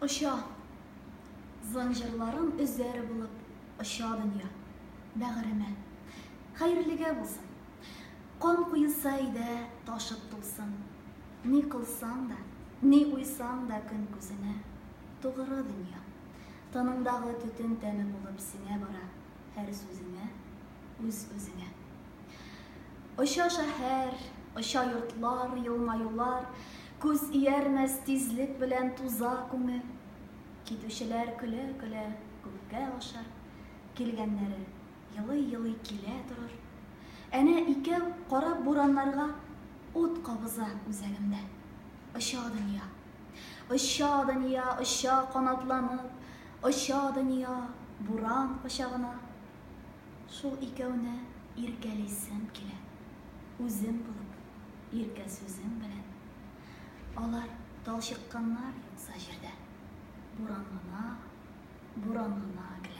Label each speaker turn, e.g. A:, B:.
A: Оча. Зынҗырларын өзәр булып, оча дөнья. Бәгыремә. Хәерлегә булсын. Кан коеса әйдә, ташып тулсын. Ни кылсаң да, ни уйсаң да көн күзенә. Тугры дөнья. Тыныңдагы төтен тәме булып сеңә бара һәр сүзеңә, үз-үзеңә. Оча шәһәр, оча йортлар, елмаюлар, Күз иярмәс тизлек белән туза күңел. Китүчеләр көлә-көлә күккә ашар, Килгәннәре елый-елый килә торыр. Әнә икәү карап бураннарга Ут кабыза үзәгемдә. Оча дөнья. Оча дөнья, оча канатланып, Оча дөнья буран кочагына. Шул икәүне иркәлисем килә, Үзем булып, иркә сүзем белән. Алар талчыкканнар юкса җирдә, Буран гына, буран гына гел.